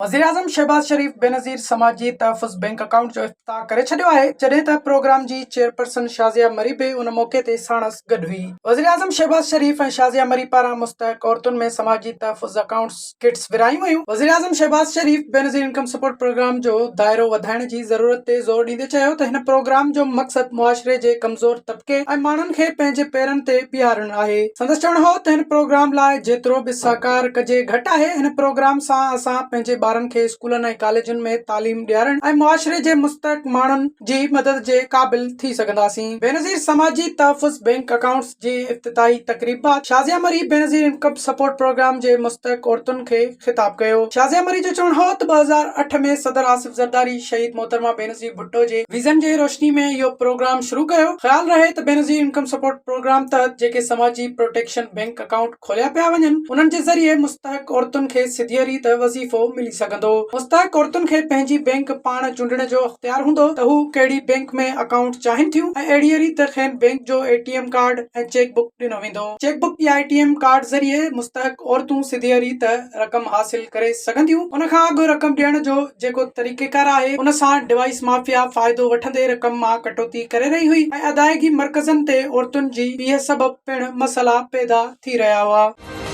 وزيراعظم شهباز شريف بينظير سماجي تحفظ بئنڪ اڪائونٽ جو افتتاح ڪري ڇڏيو آهي، جڏهن ته پروگرام جي چيئرپرسن شازيه مري به ان موقعي تي ساڻس گڏ هئي. وزيراعظم شهباز شريف ۽ شازيه مري پاران مستحق عورتن ۾ سماجي تحفظ اڪائونٽس ڪٽس ورهايون ويون. وزيراعظم Shehbaz Sharif Benazir income support programme جو دائرو وڌائڻ جي ضرورت تي زور ڏيندي چيو ته هن پروگرام جو مقصد معاشري جي ڪمزور طبقي ۽ ماڻهن کي پنهنجي پيرن تي بيهارڻ آهي. سندس چوڻ هو ته هن پروگرام لاء جيترو به سهڪار ڪجي گهٽ آهي، هن پروگرام سان اسان پنهنجي ٻارن کي اسڪولن ۽ ڪاليجن ۾ تعليم ڏيارڻ ۽ معاشري جي مستحق ماڻهن جي مدد جي قابل ٿي سگهنداسين. بينظير سماجي تحفظ بئنڪ اڪائونٽس جي افتتاحي تقريب بعد Shazia Marri Benazir income support programme جي مستحق عورتن کي خطاب ڪيو. شازيه مري جو چوڻ هو ته 2008 ۾ صدر آصف زرداري شهيد محترمه بينظير ڀٽو جي ويزن جي روشني ۾ اهو پروگرام شروع ڪيو. خيال رهي ته بينظير انڪم سپورٽ پروگرام تحت جيڪي سماجي پروٽيڪشن بئنڪ اڪائونٽ کوليا پيا وڃن انهن جي ذريعي مستحق عورتن کي سڌيء ريت وظيفو ملي سگهندو. مستحق عورتن کي پنهنجي بئنڪ پاڻ چونڊڻ جو اختيار هوندو ته هو ڪهڙي بئنڪ ۾ اڪائونٽ چاهين ٿيون ۽ اهڙيء ريت کين بئنڪ جو A T M card ۽ cheque book ڏنو ويندو. چيڪ بڪ يا اي ٽي ايم ڪارڊ ذريعي مستحق عورتون سڌيء ريت رقم حاصل ڪري سگهنديون. ان کان اڳ رقم ڏيڻ جو جيڪو طريقيڪار آهي ان سان ڊوائيس مافيا فائدو وٺندي رقم مان ڪٽوتي ڪري رهي هئي ۽ ادائيگي مرڪزن تي عورتن جي بيهه سبب پڻ مسئلا پيدا ٿي رهيا هئا.